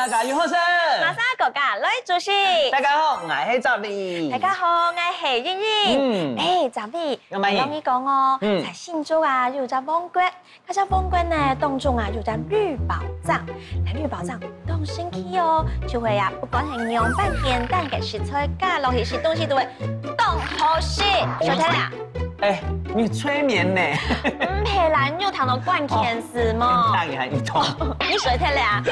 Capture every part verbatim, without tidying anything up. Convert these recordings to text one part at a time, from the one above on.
大家有好勢。馬上國家來主持。大家好，𠊎係澤偉。大家好，𠊎係英英。嗯。哎，澤偉，有乜嘢？𠊎同你講哦，嗯。在新竹啊，有隻王國，該隻王國呢，當中啊，有隻綠寶藏。該綠寶藏當神奇哦，就係啊，不管係仰般簡單个食材，加落去食東西都會當好食。曉得啦？ 哎，你催眠呢？毋係啦，你有聽到關鍵字無？當然有。你曉得了啊，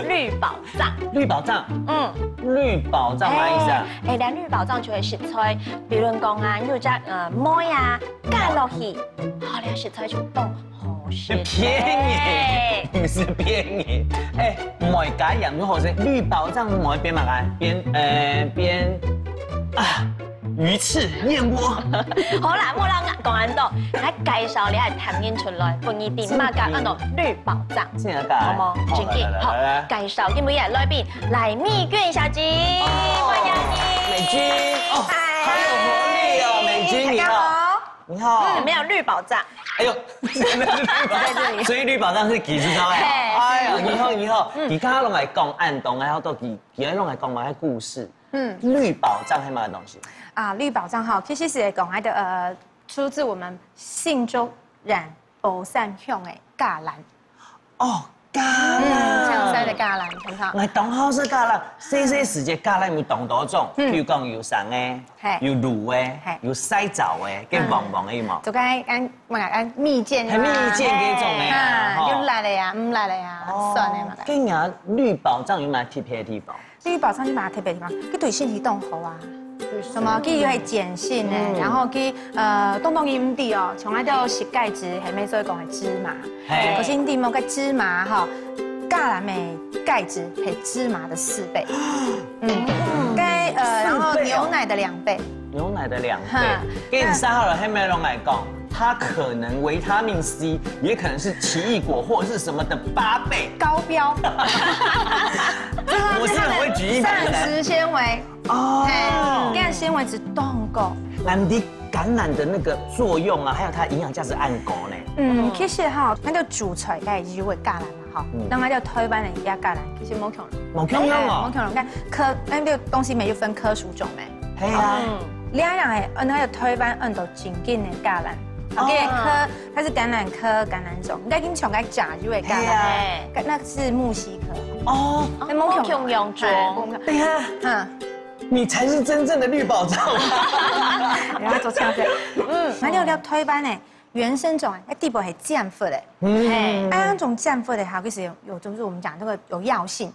綠寶藏。綠寶藏？嗯。綠寶藏麼个意思啊？哎，哎，綠寶藏就係食材，比如講啊，你有隻，呃，梅啊，加落去，好了，食材就當好食。騙人，毋係騙人。哎，梅加鹽就好食，綠寶藏梅變麼个？變，呃，變，啊， 魚翅、燕窩。好啦，莫讓𠊎講恁多，來介紹你个甜人出來，分你知麼个安到綠寶藏。真的假的？好無？好，正經，來，來，好，來，來。介紹今晡日个來賓，賴美君小姐，哦，歡迎你。美君，哦，嗨。好有活力哦，美君，你好。大家好。你好。嗯，有沒有綠寶藏？哎呦，真的是綠寶藏，在這裡。所以綠寶藏係佢，知道嗎？嘿。哎呀，你好，你好，嗯。你剛剛攏來講恁多，然後到底，你攏來講麼个故事？ 嗯。綠寶藏係麼个東西？啊，綠寶藏哈，其實係講該个，呃，出自我們新竹縣寶山鄉个橄欖。哦，橄欖。嗯，香山的橄欖，很好。𠊎當好食橄欖，細細時節橄欖有當多種，嗯。譬如講有生个，嘿。有滷个，嘿。有曬燥个，跟黃黃个有無？嗯。就該，該，麼个，該蜜餞个嘛。嘿，蜜餞該種个啊，嘿，吼。有辣个啊，毋辣个啊，哦，酸个嘛。該你綠寶藏有麼个特別个地方？ 綠寶藏就麼个特別地方，佢對身體當好啊。對身體。什麼？佢又係鹼性个，嗯。然後佢，呃，當多人毋知哦，像該兜食鈣質，係毋係所以講个芝麻。嘿。可是你知無，該芝麻吼，橄欖个鈣質係芝麻的四倍。嗯。該，呃，然後四倍哦。牛奶的兩倍。 牛奶的兩倍。哈。跟你說好了，還沒有人來講，它可能維他命C，也可能是奇異果或者是什麼的八倍。高標。我是很會舉一反三。膳食纖維。哦。嘿，你看纖維質當高。難得橄欖的那個作用啊，還有它營養價值恁高呢。嗯，其實哈，該个主菜該有个橄欖嘛，哈，嗯。當然叫台灣人家橄欖，其實無共樣。無共樣哦。嘿，無共樣。你看科，那个東西沒有分科屬種沒？ 係啊。嗯。這樣个，呃，該个台灣安到正經个橄欖。哦。OK，科，它是橄欖科橄欖種，應該經常該食有个橄欖。係啊。該，那是木犀科。哦。那無共，無共樣種。哎，無共。等一下。嗯。你才是真正的綠寶藏。你要做這樣子。嗯。還有个台灣个原生種，哎，底部係尖核个。嗯。哎，那種尖核个，還有一些有，有，就是我們講這個有藥性。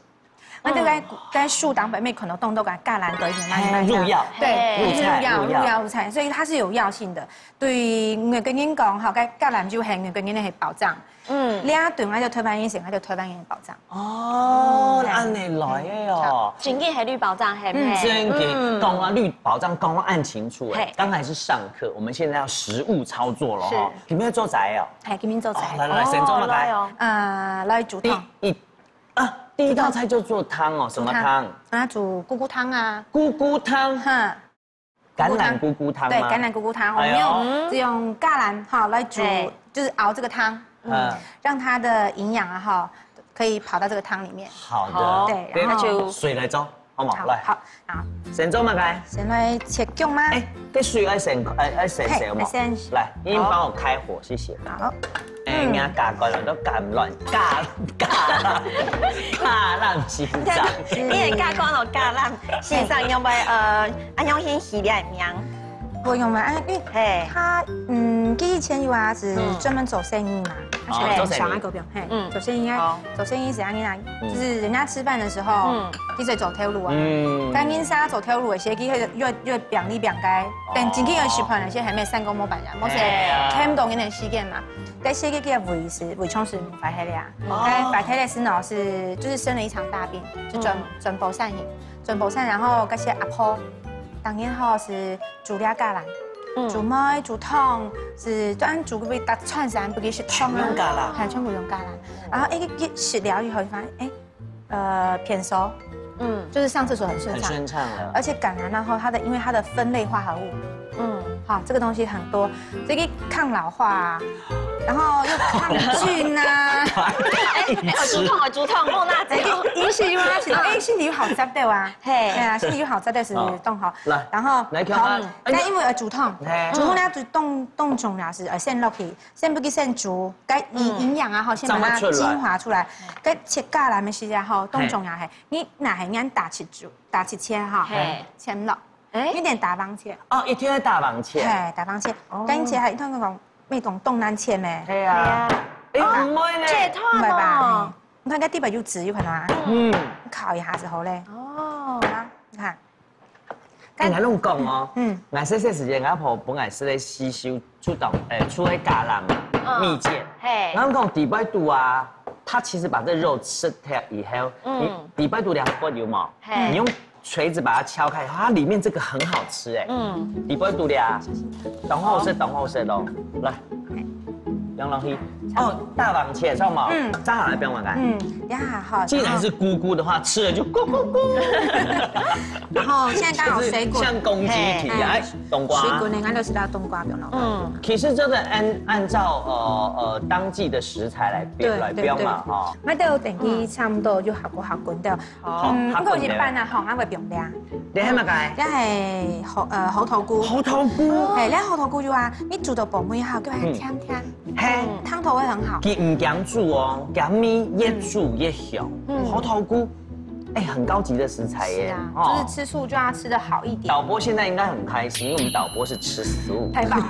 那就該，哦。該樹頂背面可能種到該橄欖个一些，嘿，入藥。對，入菜，入藥，入藥。入藥，入菜，所以它是有藥性的。對，𠊎跟你講，哈，該橄欖就係𠊎跟你个寶藏。嗯。你啊，對，𠊎就推翻一些，𠊎就推翻一些寶藏。哦，嗯，恁樣來个哦。正經係綠寶藏，係毋係？嗯。正經，嗯。講到綠寶藏，講到恁清楚哎。嘿。剛才是上課，我們現在要實務操作了哈。是。今天做啥哦？嘿，今天做啥？哦，來，來，先做麼个？哦，來哦。呃，來煮湯。第一 啊，第一道菜就做湯哦，什麼湯？啊，煮菇菇湯啊。菇菇湯？哈。橄欖菇菇湯嗎？對，橄欖菇菇湯，我們用，哎呦。只用橄欖，哈，來煮，嘿。就是熬這個湯，嗯。嗯，讓它的營養啊，哈，可以跑到這個湯裡面。好的。好，對，然後那就水來做，好嗎？好，來。好，好。先做麼个？先來切薑嗎？哎，這水愛先，哎，愛先，嘿，先好嗎？先。來，你幫我開火，謝謝。好。 哎，嗯。人家加過來都加亂，加，加，加濫心臟。你也加過了，加濫心臟，因為，呃，啊，用心洗臉面。不用嘛，哎，因為嘿。他，嗯，佢以前有啊，是專門做生意嘛，嗯。他是很想那个表，哦，做生意。嘿，嗯。做生意啊，哦。做生意是恁樣啊，嗯。就是人家吃飯的時候，嗯。佢在做頭路啊，嗯。但人家做頭路的時候，佢會越，越表里表該，但真正要食飯的時候，還沒三個模板呀，沒事，哎呀。看不懂一點時間嘛。 該細个个胃是，胃腸是壞忒了啊。哦。該壞忒了時呢，是，就是生了一場大病，就全，嗯。全部散去，全部散，然後該些阿婆，當然吼是煮了橄欖，嗯。煮糜煮湯，是專煮个搭川山，不給食湯啊，全部用橄欖。嘿，全部用橄欖。然後一，一食了以後，發現，哎， 呃，便所，嗯。就是上廁所很順暢。很順暢了。而且橄欖，然後它的，因為它的酚類化合物，嗯。哈，這個東西很多，這個抗老化啊，然後又抗菌啊。哎，哎，我竹筒，我竹筒，莫拿走。哎，一，一是因為它心裡有好食个啊。嘿。對啊，心裡有好食个係當好。哦。來，然後來，看看。好，哎，該因為愛煮湯，嘿。煮湯呢，就當，當重要係，呃，先落去，先不去先煮，該營，嗯。營養啊，吼，先把它精華出來。該切橄欖个時間吼，當重要嘿。你若係恁大切煮，大切切吼，嘿。切落。哎。有點大方切。哦，一定要大方切。嘿，大方切。哦。該你切下，一定要講，乜講當難切咩？係啊。係啊。哎，哦，毋會呢。切斷哦。毋會吧？嘿。 你看該底背有汁，有看到啊？嗯。烤一下就好咧。哦。啊，你看。哎，𠊎攏講哦，嗯。𠊎細細時節，𠊎婆分𠊎食个四秀，出到，誒，出个橄欖蜜餞。嗯。嘿。然後講底背肚啊，它其實把這肉吃掉以後，嗯。你底背肚兩塊有無？嘿。你用 錘子把它敲開，它裡面這個很好吃哎。嗯。底背肚裡啊，當好食，當好食咯。來，放落去。哦，大方切，知道嗎？嗯。炸好了，不用麻煩。嗯，呀，好。既然是菇菇的話，吃了就咕咕咕。然後現在剛好水滾。就是像公雞啼，嘿。哎，冬瓜。水滾呢，應該就係到冬瓜，不用了。嗯。其實這個按，按照，呃，呃，當季的食材來標，對，來標嘛，對，對。哈。那都等於差不多就好過好滾掉。 好，嗯，毋過一般啊，吼，𠊎會放這。你係麼个？這係猴，呃，猴頭菇。猴頭菇？嘿，這猴頭菇有啊，你煮到薄妹吼，佢會甜甜，嗯。嘿。湯頭會很好。佢毋驚煮哦，驚味越煮越香。嗯。猴頭菇，哎，很高級的食材耶，是啊，哦。就是吃素就要吃得好一點。導播現在應該很開心，因為我們導播是吃素。太棒了。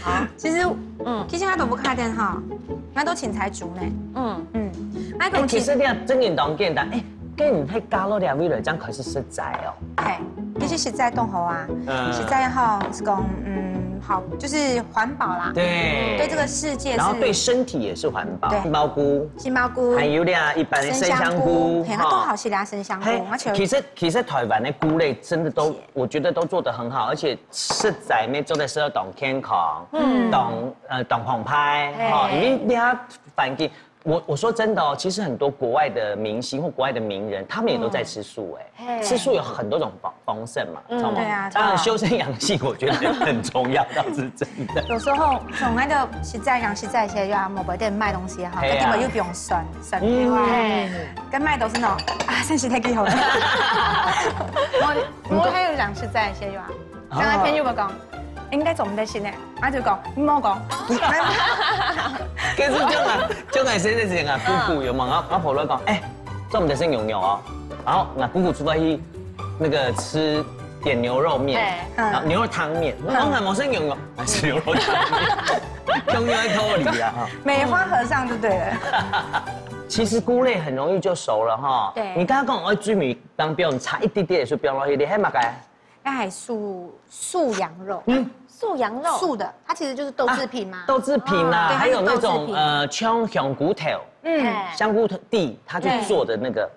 好，其實，嗯。其實𠊎都毋開店吼，𠊎都凊彩煮呢。嗯。嗯。 哎，其實你看，真正當簡單，哎，跟你係加落兩味來，這樣可是食齋哦。嘿，其實食齋當好啊，嗯。食齋吼，係講，嗯，好，就是環保啦。對。對這個世界是，然後對身體也是環保。對。杏鮑菇，杏鮑菇，還有啦，一般的生香菇，生香菇，嘿，它都好食啦，生香菇，哎，而且其實，其實台灣的菇類真的都，我覺得都做得很好，而且食齋乜做得食到當健康，嗯。當，呃，當澎湃，嘿。哈，因為你看環境 我，我說真的哦，其實很多國外的明星或國外的名人，他們也都在吃素哎。嗯。嘿。吃素有很多種方，方式嘛，嗯。知道嗎？對啊，當然，對啊。修身養性我覺得很重要，倒是真的。有時候從那個食齋講食齋，其實又要某個店賣東西哈，嘿啊。那根本又不用算，算的話，嗯。跟賣都是那種啊，先食忒幾好了。我，我還有講食齋，其實又啊。 剛才朋友講，應該做毋得食呢，𠊎就講，毋好講。可是就𠊎，就𠊎細細時節啊，姑姑有問𠊎，𠊎婆婆講，哎，做毋得食牛肉哦。然後𠊎姑姑出來去那個吃，點牛肉麵，哎。嗯。然後牛肉湯麵，我講𠊎無食牛肉，還是牛肉湯麵，同樣的道理啊，哈。梅花和尚就對了。其實菇類很容易就熟了哈。對。你剛剛講，哎，最尾當標，你差一滴滴就放落去，你還嘛該 那還素，素羊肉。嗯。素羊肉？素的，它其實就是豆製品嘛。啊，豆製品啊，哦。對，還有那種，它是豆製品。呃，像香菇頭，嗯。哎。香菇蒂，它去做的那個。對。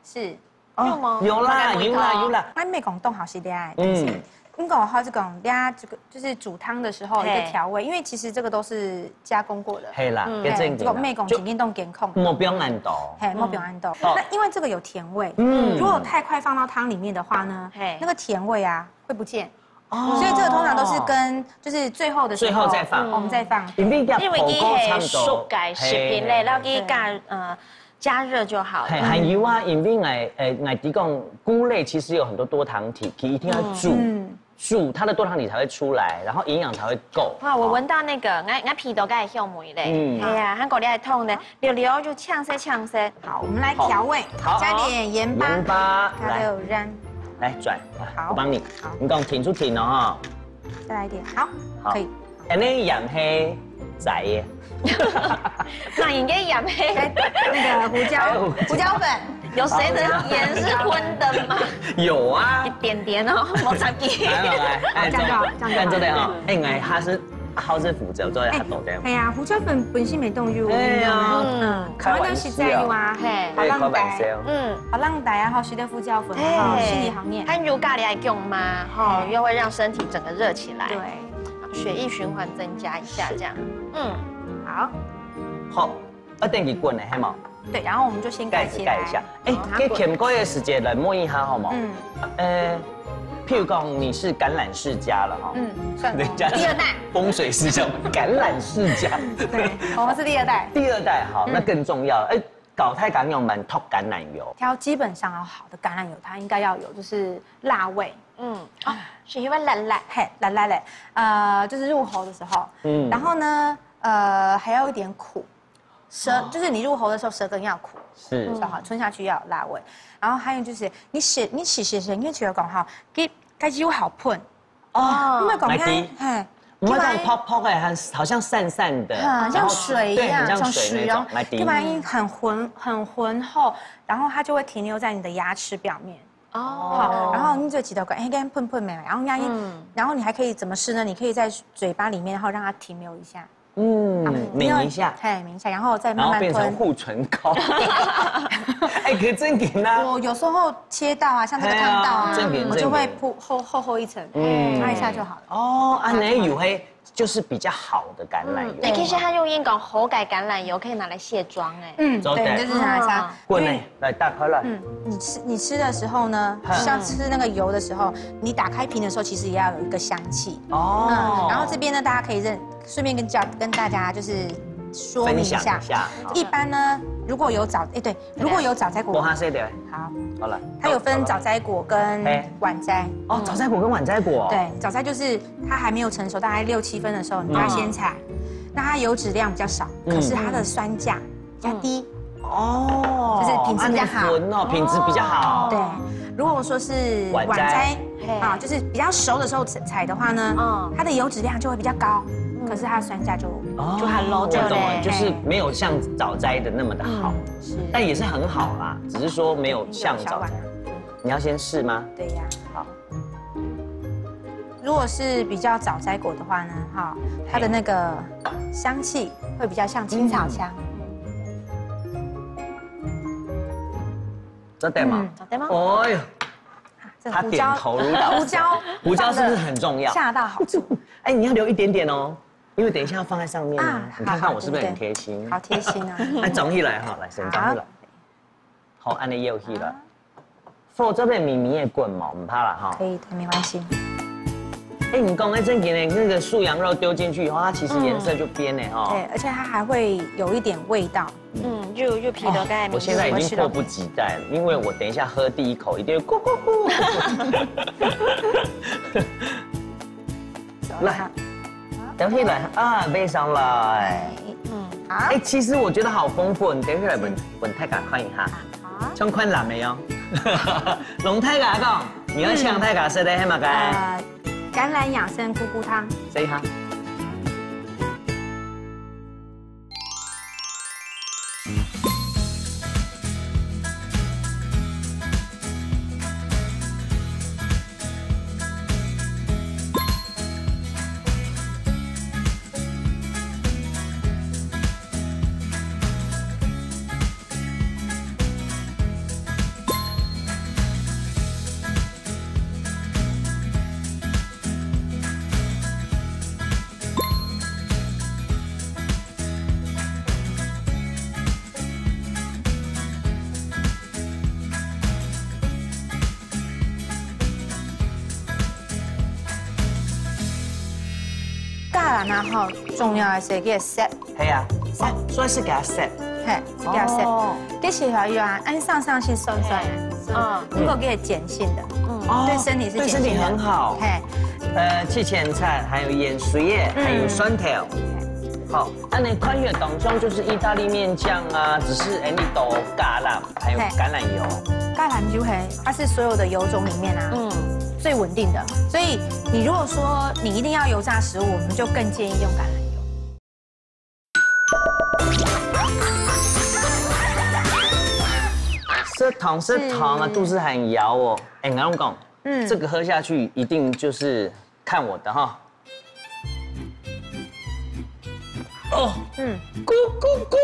是。哦，有嗎？有啦，有啦，有啦。那沒講凍好吃的啊，但是，嗯。應該好是講，等下這個就是煮湯的時候一個調味，嘿。因為其實這個都是加工過的。嘿啦，嗯。嘿，這個沒講，就今天都健康。莫放恁多。嘿，莫放恁多。嗯。哦。那因為這個有甜味，嗯。如果太快放到湯裡面的話呢，嘿。那個甜味啊， 會不見。哦。所以這個通常都是跟，就是最後的時候，最後再放。我們再放。因為這因為佢係熟个食品咧，嘿。然後佢加，呃，加熱就好了。嘿，還有啊，因為𠊎，呃，𠊎知講菇類其實有很多多醣體，佢一定要煮，嗯。煮它的多醣體才會出來，然後營養才會夠。哇，我聞到那個，哦。𠊎，𠊎鼻到該个香味咧。嗯。哎呀，還過你還痛呢，溜溜就嗆聲嗆聲。好，我們來調味，好。好。加點鹽巴，鹽巴，加點鹽。來。 來，轉，好。我幫你。好。你講停就停了哈。再來一點，好，好。可以。恁呢鹽係齋个。那應該鹽係該那個胡椒，還有胡椒。胡椒粉。有誰的鹽是葷的嗎？有啊。一點點哦，無差別。來，來，來，哎，這樣就好，這樣就好。看這個哈，哎，哎，它是 好食腐竹做得較多點。哎，係啊，胡椒粉本身無當有營養啊。哎呀，嗯。開玩笑。台灣食齋有啊，嘿。好浪帶。哎，開玩笑。嗯。好浪帶啊，好食个胡椒粉，嘿。吼，心理好面。它油咖喱還用嗎？吼，嘿。又會讓身體整個熱起來。對。血液循環增加一下，這樣。嗯。好。好。 啊，等佢滾了，係無？對，然後我們就先蓋起來。蓋子蓋一下。哎，好，它滾。該掀蓋个時節來問一下，好無？嗯。呃，譬如講你是橄欖世家了哈。嗯，算了。人家是第二代。風水世家，橄欖世家。對，我們是第二代。第二代，好，嗯。那更重要了。哎，教大家仰般擇橄欖油。挑基本上要好的橄欖油，它应该要有就是辣味，嗯，哦，是因为辣辣。嘿，辣辣嘞，呃，就是入喉的时候，嗯，然后呢，呃，还要一点苦，舌，哦，就是你入喉的时候舌根要苦，是，就好，吞下去要有辣味。然后还有就是你写，你写写写，你就要讲哈，给，该油好喷，哦，你们讲看，来滴，嘿，毋好讲泡泡的，很，好像散散的，啊，然后，像水一样，对，很像水那种，像水哦，来滴。要不然很浑，很浑厚，然后它就会停留在你的牙齿表面。哦，好，然后你就记得讲，哎，跟喷喷没有，然后压一，嗯，然后你还可以怎么吃呢？你可以在嘴巴里面，然后让它停留一下。嗯，抿一下，嘿，抿一下，然后再慢慢吞。然后变成护唇膏。哎，可真紧啊！我有时候切到啊，像这个烫到啊，哎，正经，我就会铺厚厚厚一层，嗯，擦一下就好了。哦，啊，那有黑就是比较好的橄榄油。嗯，对，其实他用烟搞喉改橄榄油可以拿来卸妆，哎。嗯，对，就是拿来擦。过来，来打开来。嗯，你吃你吃的时候呢，像吃那个油的时候，你打开瓶的时候，其实也要有一个香气。哦，嗯，然后这边呢，大家可以认，顺便跟教跟大家就是说明一下，分享一下，好。一般呢，如果有早，哎，对，如果有早摘果，我哈谁的？好，好了，它有分早摘果跟晚摘。哦，早摘果跟晚摘果。对，早摘就是它还没有成熟，大概六七分的时候，你就要先采。那它油脂量比较少，可是它的酸价比较低。哦，就是品质比较好。啊，那个粉哦，品质比较好。对，如果说是晚摘，晚摘，嘿，啊，就是比较熟的时候采的话呢，嗯，它的油脂量就会比较高，可是它的酸价就，哦，就很low，我懂了，对不对？就是没有像早摘的那么的好，嗯，是。但也是很好啦，只是说没有像早摘。你要先试吗？对呀。好。如果是比较早摘果的话呢，哈，它的那个香气会比较像青草香。这对吗？嗯，这对吗？哎呦，他点头如捣蒜。胡椒，胡椒是不是很重要？恰到好处。哎，你要留一点点哦，因为等一下要放在上面啊。啊，你看看我是不是很贴心？好，好，对，对，对。好贴心啊。来，装起来哈，来，先装起来。好。 好，按呢又去了。火做得微微个滾嘛，毋怕啦哈。可以的，没关系。哎，你講，哎，正經的，那個素羊肉丟進去以後，它其實顏色就變了哈。嗯。對，而且它還會有一點味道。嗯，就，就皮都該，哦，我現在已經迫不及待了，因為我等一下喝第一口，一定會咕咕咕。 來，等起來啊，背上來。嗯，好。哎，其實我覺得好豐富，你等起來問，問大家看一下。好。像看藍莓哦。龍太太講，你要請大家食的係麼个？呃，橄欖養生咕咕湯。試一下。 橄欖啊，吼，重要个係佢个色。係啊，哦，所以係佢个色。嘿，係佢个色。哦。其實啊，有啊，恁上上去酸酸个，嗯。嗯。不過佢个鹼性个，嗯。對身體是鹼性个。哦，對身體很好。嘿。呃，七千克，還有鹽水个，嗯。還有蒜頭。好，恁呢看起來當像就是義大利麵醬啊，只是哎，你倒橄欖。 還有橄欖油。嘿。橄欖油，嘿，它是所有的油種裡面啊，嗯。最穩定的。所以你如果說你一定要油炸食物，我們就更建議用橄欖油。食糖，食糖啊，是。肚屎還枵哦。哎，𠊎同你講，嗯。這個喝下去一定就是看我的哈。 哦，嗯。咕咕咕。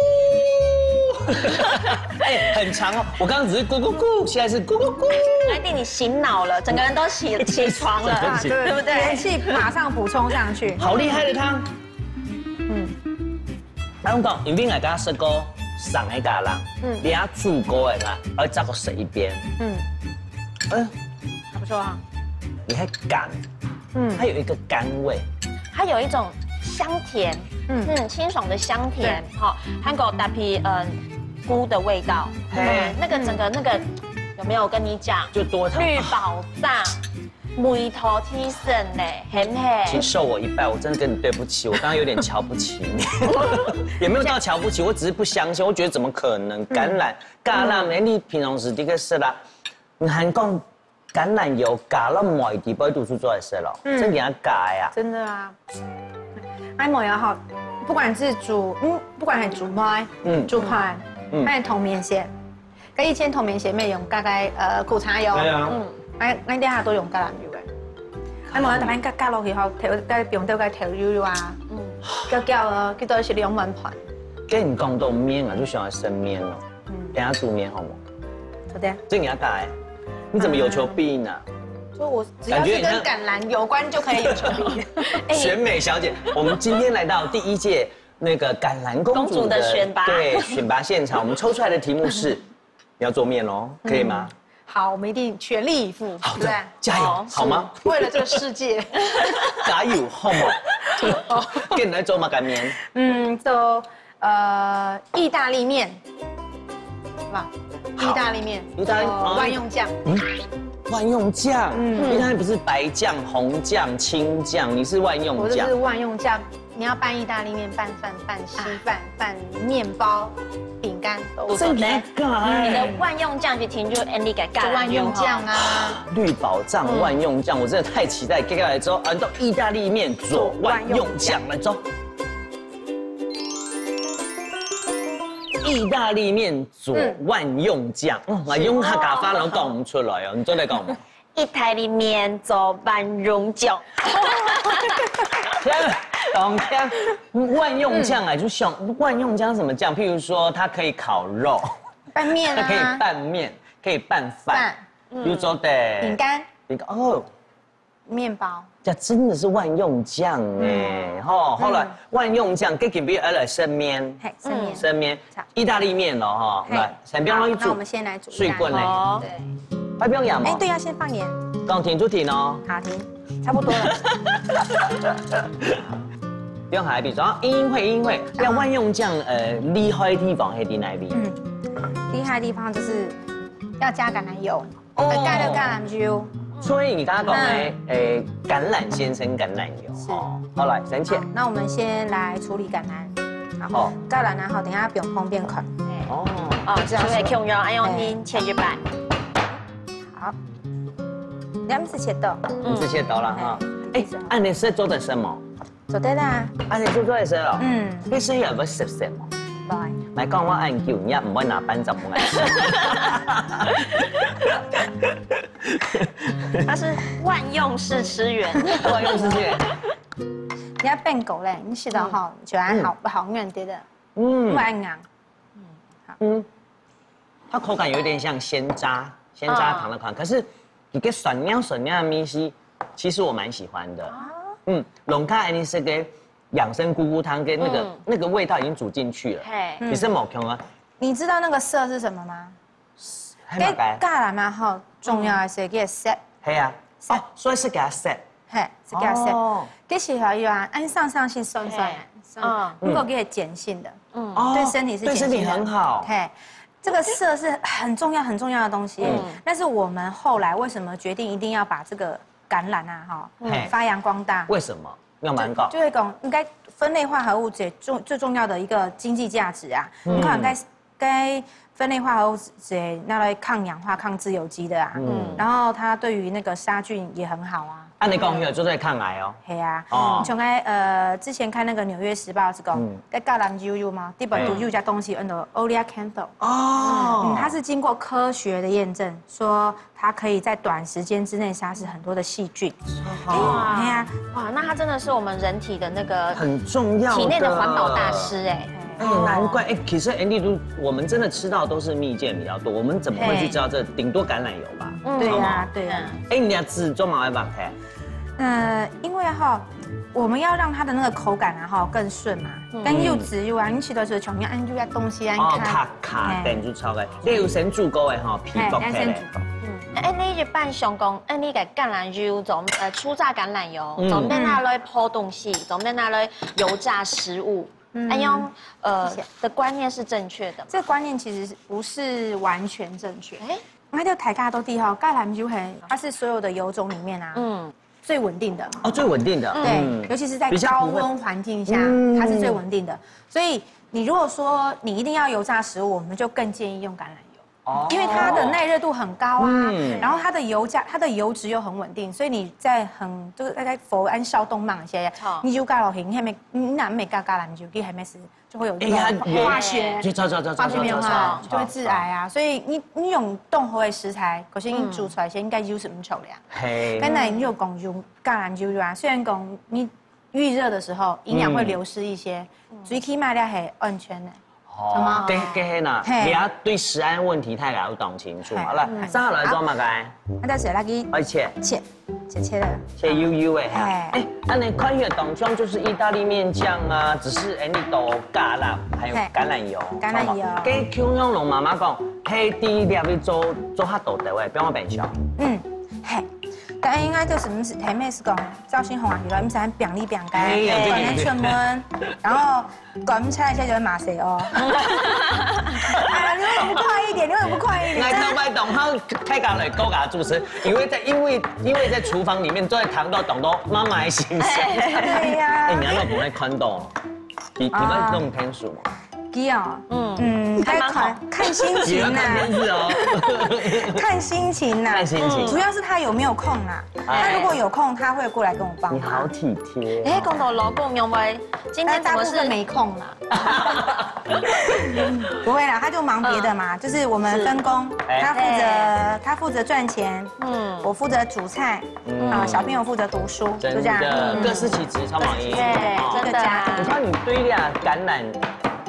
哎，很長哦。我剛剛只是咕咕咕，現在是咕咕咕。來替你醒腦了，整個人都起，起床了，整個人起，對不對？元氣馬上補充上去。好厲害的湯。嗯。𠊎同你講，因為𠊎剛剛食過生个橄欖，嗯。你要煮過个啦，愛再過食一遍。嗯。嗯。還不錯啊。你還甘。 嗯。它有一個甘味。它有一種香甜，嗯。嗯，清爽的香甜，對。哈，還有搭配，嗯，麩的味道，嘿嗯，那个整个那个有没有？我跟你讲，就多糖绿宝藏，梅头提神呢，很很。请受我一拜，我真的跟你对不起，我刚刚有点瞧不起你，也没有到瞧不起，我只是不相信，我觉得怎么可能？橄榄，橄榄，哎，你平常时的确是啦，你还讲橄榄油加了梅底杯都是做得吃了，真给他改啊！真的啊。哎，梅油哈，不管是煮，嗯，不管是煮糜，嗯煮飯，嗯还有同面线，跟以前同面线没用，大概呃苦茶油，对啊，哎，那底下都用橄榄油哎。哎，梅油大家加加落去后，調，該用到該調油油啊，嗯，攪攪哦，幾多是兩碗飯，跟你讲到面啊，就喜欢生面哦。等一下煮面好吗？对不对？这你要改，你怎么有求必应啊？就我只要是跟橄榄有关就可以有求必应。选美小姐，我们今天来到第一届那个橄榄公主公主的选拔对，选拔现场，我们抽出来的题目是，你要做面哦，可以吗？好，我们一定全力以赴，好的对不对？，加油，好吗？为了这个世界，加油，好吗？跟你来做嘛，干面。嗯，做呃意大利面，是吧？意大利面，意大利呃万用酱，万用酱，意大利不是白酱、红酱、青酱，你是万用酱我就是。万用酱。你要拌意大利面、拌饭、拌稀饭、拌面包、饼干都真的假你的？的万用酱就停住 Andy 给干就万用酱啊。绿宝藏万用酱，我真的太期待。接下来之后，按照意大利面做万用酱来做。意大利面做万用酱，嗯，来用客家話都讲不出来哦。你做得讲吗？意大利面做万用酱，天啊，当天万用酱啊，就想万用酱是什么酱？譬如说，它可以烤肉，拌面它可以啊，拌面，可以拌饭饭，比如说的饼干、饼干哦，面包，这真的是万用酱哎，吼，好了，万用酱，给给别人来生面，嘿，生面。生面好，意大利面了哈，嘿来，先不要去煮好，那我们，先来煮水滚嘞，好，快不要养嘛哎，，对，要先放盐。讲停就停哦，好，停，差不多了。不用海比说，因为因为那万用酱呃厉害的地方还在哪里？嗯，厉害的地方就是要加橄榄油，哦加了橄榄油。所以你刚刚讲的，诶，橄榄先生橄榄油哦，好来，三切好，那我们先来处理橄榄。好橄榄啊，好，等一下不用碰变款。哦，哦，这样会用，然后用您切一半，好，你们是切豆，你这些到了哈，哎，按你是做的什么？做得啦。按你是做的什么？嗯，你是有没有食什么？来，来讲我按久，你也不会拿半张不来吃。它是万用试吃员，我用这些，你要变狗嘞，你吃到好，就还好，不好软的的，不嗯然硬。嗯，它口感有点像鲜榨，鲜榨糖的口感，可是一个酸尿酸尿的味道，其实我蛮喜欢的。嗯，龙卡安妮是个养生咕咕汤跟那个那个味道已经煮进去了，嘿，你是某熊啊，你知道那个色是什么吗？很大概，橄榄嘛，吼，重要的是个色，嘿啊，哦，所以是给它 set，嘿，是个色。哦，其实还有啊，按上上性酸酸嘿的，酸，嗯如果给它碱性的，哦，对身体是对身体碱性的很好，嘿，这个色是很重要很重要的东西。嗯但是我们后来为什么决定一定要把这个橄榄啊，哈嘿，发扬光大？为什么？要蛮搞就，会讲应该分类化合物质最最重要的一个经济价值啊。你看，该该分类化合物质拿来抗氧化、抗自由基的啊，然后它对于那个杀菌也很好啊。按你讲有做在抗癌哦，嘿啊，哦从来呃之前看那个《纽约时报》是讲，在橄榄油油嘛，地板都有一家东西，嗯，叫 Oleacanthal。哦嗯，它是经过科学的验证，说它可以在短时间之内杀死很多的细菌。哇哎呀，哇，那它真的是我们人体的那个很重要的体内的环保大师哎，哎，难怪哎，其实 Andy 都，我们真的吃到都是蜜饯比较多，我们怎么会去知道这？顶多橄榄油吧。对呀，对呀。哎，你要吃做毛来吧？嘿，呃，因为哈，我们要让它的那个口感啊哈更顺嘛，跟柚子又啊，你吃的时候全部按住要东西按哦，开卡，卡等就超开，例如先煮过的哈，皮薄开来哎，先煮。哎，你一般想讲，哎，你个橄榄油，从呃初榨橄榄油，从边拿来泡东西，从边拿来油炸食物，嗯，用呃的观念是正确的。这个观念其实是不是完全正确？哎，那就抬价都地哈，橄榄油很，它是所有的油种里面啊，嗯，最稳定的。哦，最稳定的。对，尤其是在高温环境下，它是最稳定的。所以你如果说你一定要油炸食物，我们就更建议用橄榄油。哦，因为它的耐热度很高啊，然后它的油价、它的油脂又很稳定，所以你在很就是在佛安效动慢一些，你就搞了很，你还没你哪没嘎嘎啦，你就给还没死，就会有这种化学就走走走走化学变化，就会致癌啊。所以你你用冻好的食材，可是你煮出来先应该油是唔错的呀。嘿，刚才你有讲油橄榄油啊，虽然讲你预热的时候营养会流失一些，最起码咧系安全的。哦，对对嘿呐，嘿你要对食安问题大家要讲清楚嘛。来，上好来做嘛该，那但是那个而且切切切的，切幼幼的哈哎。哎，那你看起来当中就是意大利面酱啊，只是哎你都橄榄还有嘿橄榄油，橄榄油跟 Q 用龙妈妈讲，黑第一粒去做做哈豆的喂，不用冰箱。嗯，嘿，但应该就是毋是，嘿，妹是讲，赵新红啊，有人毋是很表里表该，哎呀对对对可能出门，然后赶菜，现在就会骂谁哦。哎呀，你为什么不快一点？你为什么不快一点？来，老板懂，他开讲了，高嘎主持，因为在因为因为在厨房里面坐在堂都懂都妈妈的心声。对呀哎，你要让我们看到，你你会弄天数吗？基哦，嗯嗯，还蛮好看看心你要情呐，看电视哦，看心情呐，看心情主要是他有没有空啦。哎他如果有空，他会过来跟我帮忙。你好体贴。哎，讲到老公，因为今但天怎么是大部分没空啦。不会啦，他就忙别的嘛，就是我们分工，哎他负责他负责赚钱，嗯，我负责煮菜，啊，小朋友负责读书，就真这样。的，各司其职，超满意。对，这个真的家庭你看你对呀橄榄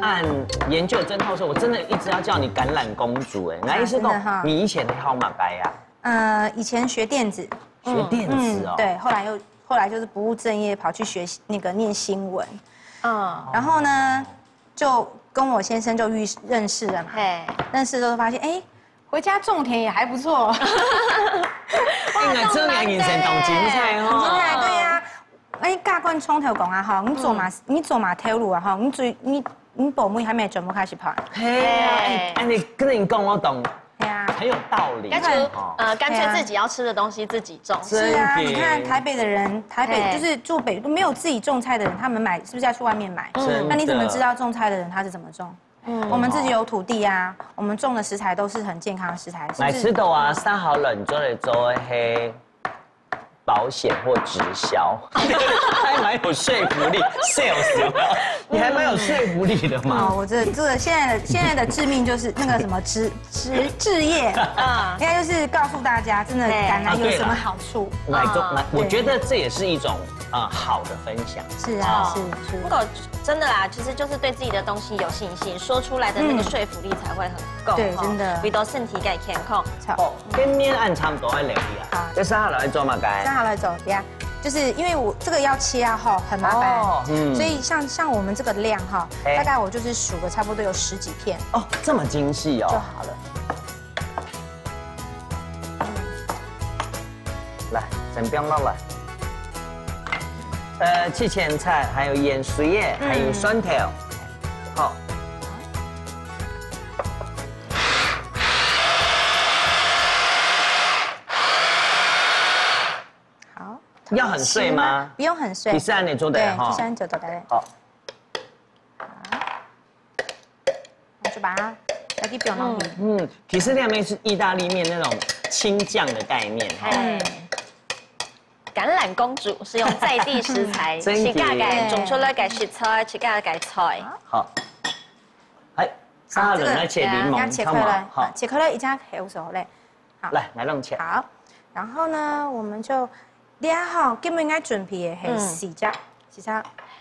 按研究真透说，我真的一直要叫你橄榄公主哎，那意思真的哈讲你以前的号码该呀，呃，以前学电子，学电子哦，对，后来又后来就是不务正业，跑去学那个念新闻，嗯，然后呢，就跟我先生就遇认识了嘛，嘿，认识之后发现，哎，回家种田也还不错。应该这两年生当精彩现哦。在对呀，哎，大罐冲头讲啊哈，你做嘛，你做嘛头路啊哈，你最你你保姆还没全部开始跑，嘿啊，哎，哎，你跟你讲我懂，对啊。很有道理。干脆哦呃，干脆自己要吃的东西自己种。是啊，真的你看台北的人，台北对就是住北部没有自己种菜的人，他们买是不是要去外面买？真的那你怎么知道种菜的人他是怎么种？我们自己有土地啊，我们种的食材都是很健康的食材，是不是？买吃的啊，三好冷做的做黑保险或直销，还蛮有说服力，sales 有没有？你还蛮有说服力的嘛。哦，我这这个现在的现在的致命就是那个什么置置置业啊，应该就是告诉大家，真的对橄榄有什么好处。来做，来，我觉得这也是一种啊好的分享。是啊，是是不。过真的啦，其实就是对自己的东西有信心，说出来的那个说服力才会很够。对，哈真的。为到身体个健康。好，见面按差不多要留意啊好。这三好来做嘛该？那好了，走，等一下，就是因为我这个要切啊，吼，很麻烦。哦嗯所以像像我们这个量哈，哎大概我就是数个差不多有十几片哦，这么精细哦。就好了。来，先不用落了。呃，七千菜，还有盐水耶，还有蒜头。好，好，要很碎吗？不用很碎。第三你做的对，哈第三就做得了。好，那就把它拿去表面皮。嗯，其实那边是意大利面那种青酱的概念哈。哎，橄榄公主是用在地食材，真的自家个种出来个食材，自家个菜。好，哎，沙拉人来切檸檬，要切开来，好，切开来一下很熟嘞。来来弄切。好，然后呢，我们就，你看哈，今日应该准备的是四只，四只，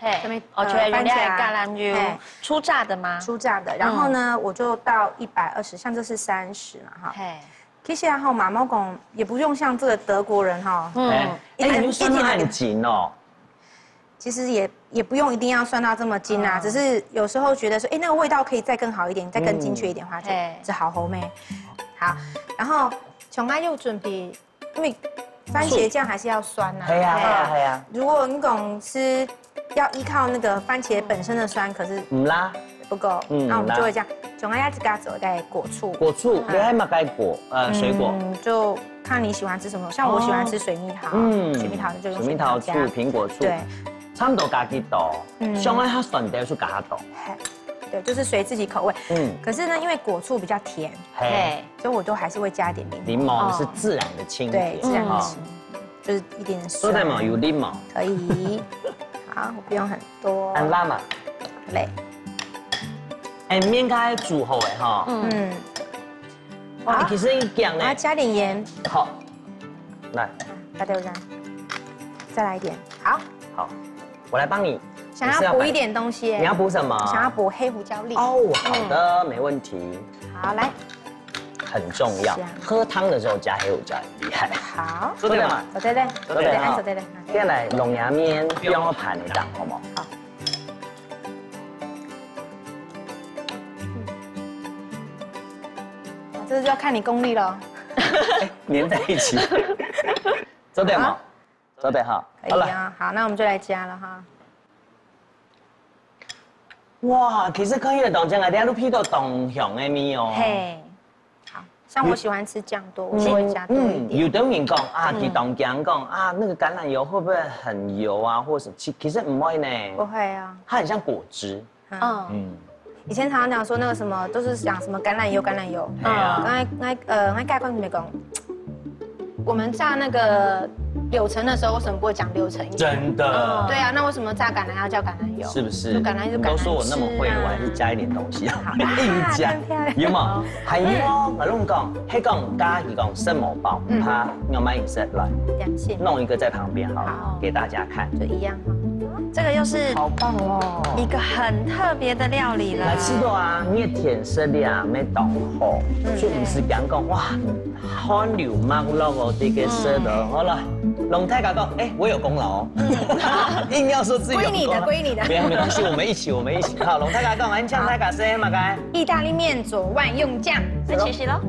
嘿上面，哦，呃就用这个番茄啊橄榄油嘿初榨的吗？初榨的，然后呢，我就倒一百二十，像这是三十嘛哈。嘿，其实啊哈，妈妈讲也不用像这个德国人哈，嗯哎，哎，一点你们算的很紧哦。其实也也不用一定要算到这么精啊，嗯只是有时候觉得说，哎，那个味道可以再更好一点，再更精确一点的话，就嘿这好好咩。好，然后从来又准备，因为番茄酱还是要酸呐。嘿呀哎嘿呀嘿呀，如果你讲是要依靠那个番茄本身的酸，可是毋罅，不够。嗯，那我们就会这样，總要自家做个果醋。果醋，你还买个果，呃，水果？嗯，就看你喜欢吃什么，像我喜欢吃水蜜桃，嗯，水蜜桃就用水蜜桃醋、水蜜桃加。苹果醋，对，差不多加几多，嗯，想要它酸的就加多。嘿，对，就是随自己口味。嗯，可是呢，因为果醋比较甜，嘿，所以我都还是会加一点点。檸檬是自然的清甜，对，自然的清甜，就是一点酸。做得嘛，有檸檬。可以。好，我不用很多。很辣嘛。嘞。哎，面开煮好了哈。嗯。哇，其实已经呢。啊，加点盐。好，来，大家这样，再来一点。好，好，我来帮你。想要补一点东西耶。你要补什么？想要补黑胡椒粒。哦，好的，没问题。好，来。很重要，喝汤的时候加黑胡椒很厉害。好，做得嘛？做得嘞，做得哈。做得嘞。现在来弄下面，不用盘的档，好吗？好。这就要看你功力了。哎，黏在一起。做得吗？做得哈。可以啊，好，那我们就来加了哈。哇，其实可以了，当真啊，等下都配到当香的味哦。嘿，好，像我喜欢吃酱多，我就会加多一点。有的人讲啊，佢当讲讲啊，那个橄榄油会不会很油啊，或什么？其其实不会呢，不会啊，它很像果汁。嗯，以前常常讲说那个什么，都是讲什么橄榄油，橄榄油。哎呀，刚才那呃，那盖罐没讲，我们榨那个柳橙的时候，为什么不会讲柳橙油？真的，对啊，那为什么榨橄榄要叫橄榄油？是不是？橄榄油，都说我那么会了，我还是加一点东西，硬加，有吗？还有哦，我跟你讲，黑讲加一讲圣母包，它要买饮食来，弄一个在旁边好了，给大家看，就一样哈。这个又是好棒哦，一个很特别的料理了。来吃过啊，你的甜食里啊，没懂吼，就不是讲讲哇， 汗流脈落哦，这个舌头，好了，龙太太讲，哎，我有功劳哦，硬要说自己有功劳，归你的，归你的。没有，没关系，我们一起，我们一起。好，龙太太讲，俺讲太太谁嘛该？意大利面佐万用酱，那其实咯。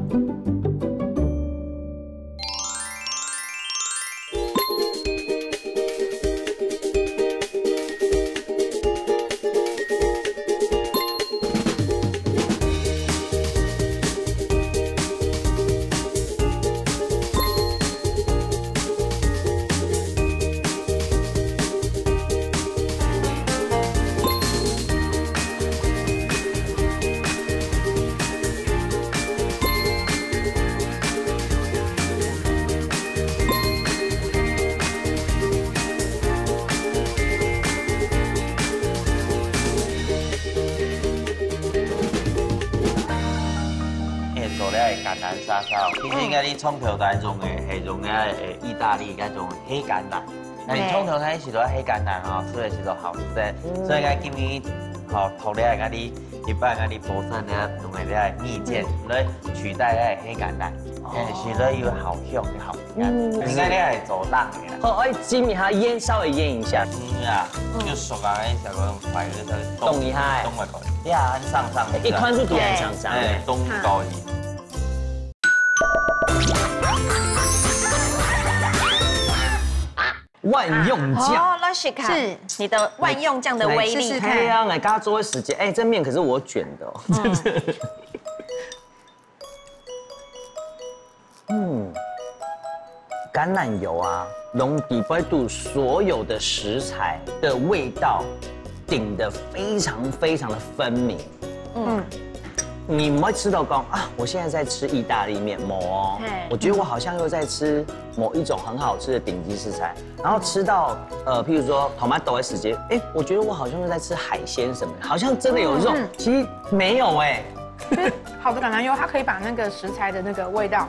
哎，做了个简单沙沙，其实应该你从头到尾用个，系用个，诶，意大利那种黑橄榄。那你从头开始都要黑橄榄哦，所以是都好吃的。所以讲今日，好，同你讲你一般讲你保证你要用个你个蜜饯来取代个黑橄榄，哎，是都有好香的好。 嗯，应该你还做得的啦。好，哎，浸一下，腌，稍微腌一下。嗯啊，就熟啊，那小个用筷子稍微动一下，动一下，你啊，很上上，一看就知很上上。哎，动高一。万用酱。哦，老师看，是你的万用酱的威力。来试试看。对啊，来，刚刚做的时间，哎，这面可是我卷的哦，真是。 嗯，橄榄油啊，用底背肚所有的食材的味道顶得非常非常的分明。嗯，你不会吃到讲啊，我现在在吃意大利面，没哦。我觉得我好像又在吃某一种很好吃的顶级食材，然后吃到呃，譬如说 tomato 的时间，哎，我觉得我好像又在吃海鲜什么的，好像真的有这种，其实没有哎。 好的橄榄油，它可以把那个食材的那个味道，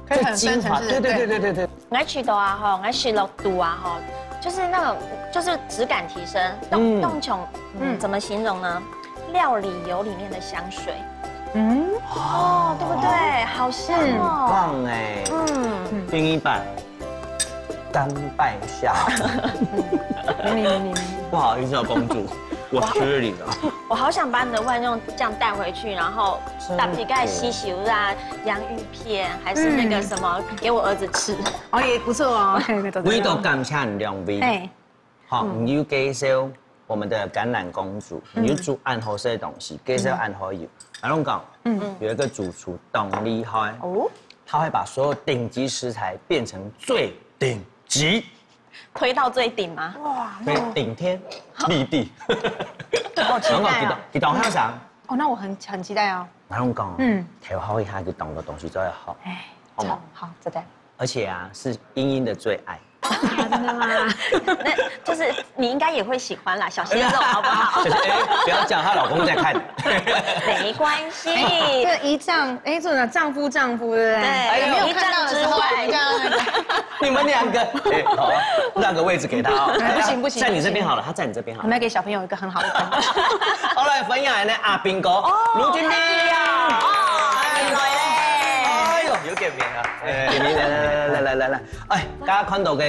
可以很深层次的，最精华，对对对对对对。我吃到啊吼，我吃落肚啊吼，就是那种，就是质感提升，动动穷，嗯，怎么形容呢？料理油里面的香水，嗯，哦，对不对？好香哦，棒哎，嗯，另一半。 甘拜下。不好意思啊，公主，我失礼了。我好想把你的万用酱带回去，然后搭配个西西啊、洋芋片，还是那个什么，给我儿子吃。哦，也不错哦。味道感谢两位。哎，好，你有介绍我们的橄榄公主，你就煮恁好食个东西，介绍恁好个。阿龙讲，嗯，有一个主厨当厉害，哦，他会把所有顶级食材变成最顶级，推到最顶吗？哇，所以顶天立地。好期待啊！你懂，你懂他想？哦，那我很很期待哦。阿龙讲，嗯，调好一下就懂的东西最好，哎，好吗？好，再见。而且啊，是英英的最爱。真的吗？那就是你应该也会喜欢啦，小鲜肉好不好？哎，不要讲，她老公在看。没关系。这姨丈，哎，这种丈夫丈夫对不对？对，没有看到的时候，姨丈之外比较那个。你们两个，哎，好，让个位置给他哦。哎不行不行在你这边好了，他在你这边好了。我们要给小朋友一个很好的分。好，来分享一下阿斌哥，哦卢俊斌。哎呦哎呦，有点名啊。哎，来来来来来来，哎，大家看到个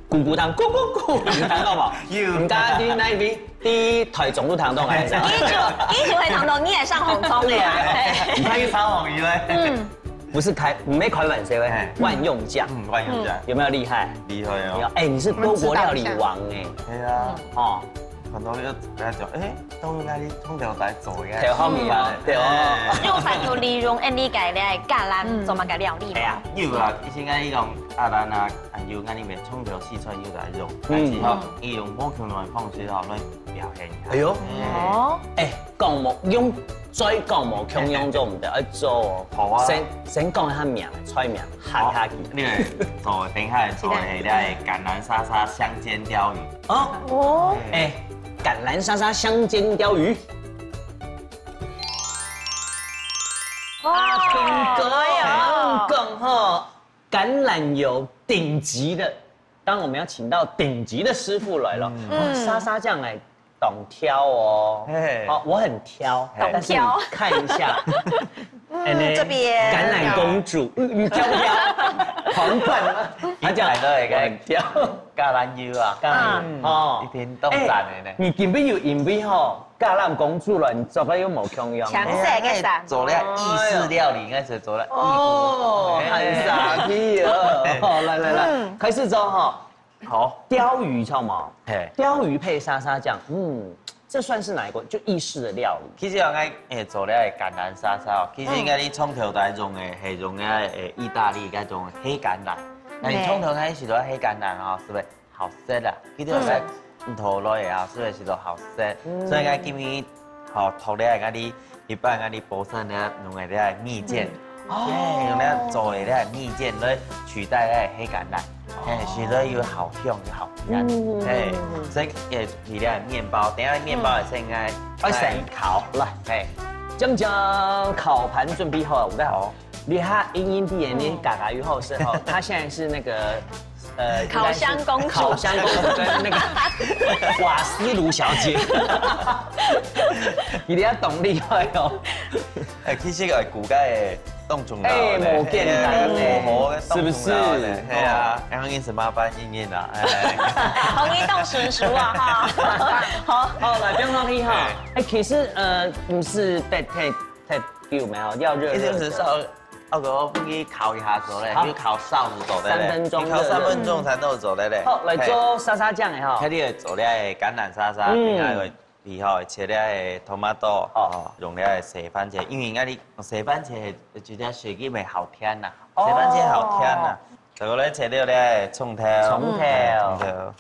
咕咕当，咕咕咕，有听到无？有。你刚刚去那边，第一台中路堂东还是？你就你就会当中，你也上红葱的呀。你看一场红鱼嘞。嗯，不是开，没开玩笑哎，万用酱。嗯，万用酱，有没有厉害？厉害哦。有，哎，你是多国料理王哎，对啊，哦，很多人就在讲，哎，都应该你通常来做呀。调好味啊，对哦。用饭就利用安利改来橄榄做么个料理哎呀，有啊，以前个一种阿兰啊，还有俺里面冲调四川有在用，但是哈，伊用无共样的方式哈来表现一下。哎呦，哎，哦，哎，讲无用，再讲无共样做毋得，要做。好啊先先讲一下名，菜名，喊下去。你们做等一下做的那橄榄沙沙香煎鲷鱼。哦，哦，哎，橄榄沙沙香煎鲷鱼。哇，斌哥，哎呀很讲哈，橄榄油顶级的，当然我们要请到顶级的师傅来了。嗯，沙沙酱来懂挑哦。嘿哦，我很挑，嘿但是你看一下，嗯这边橄榄公主，嗯，你挑不挑？皇冠吗？他讲一排都会我很挑。橄榄油啊，橄榄哦一，天都赞的呢。你今天有因为吼，橄榄公主了，你做个又冇共样。强势个胆。做了意式料理，应该是做了意哦，式。很傻逼哦。好，来来来，开始做哈。好，鲷鱼，知道吗？嘿，鲷鱼配沙沙酱，嗯，这算是哪一个？就意式的料理。其实应该诶做了橄榄沙沙哦，其实应该你从头到用的系用个诶意大利那种黑橄榄，那你从头开始都黑橄榄哦，是不是？好食啊，其实应该唔投落啊，是不是都好食？所以应该今日好投了，应该你一般应该你保证呢用个这蜜饯，哎，用来做个这蜜饯来取代那黑橄榄，哎，使得又好香又好甜，哎，所以也提了面包，等一下面包也是应该哎，先烤，来，哎，将将烤盘准备好了，我们好。好。你看，隐隐的眼睛，嘎嘎鱼后生哈，他现在是那个呃，烤箱公主烤箱公主跟那个瓦斯炉小姐，你要懂厉害哦。哎，其实个骨盖当重要哎，的，无简单呢，哎，是不是？系啊，然后你是麻烦你你啦，哎，好，你当成熟啊哈。好，好，来，不用客气哈。哎，其实呃，不是太太太久没有，要热热的。一定是烧，那个我给你烤一下做嘞，就烤臊子做的嘞，三分钟你烤三分钟才能做的嘞。好，来做沙沙酱的哈。开始做嘞橄榄沙沙，嗯然后皮哈切嘞tomato，哦，用嘞西番茄，因为应该你西番茄直接水果味好甜呐，哦西番茄好甜呐，这个嘞切了嘞葱头，葱头哎，葱头，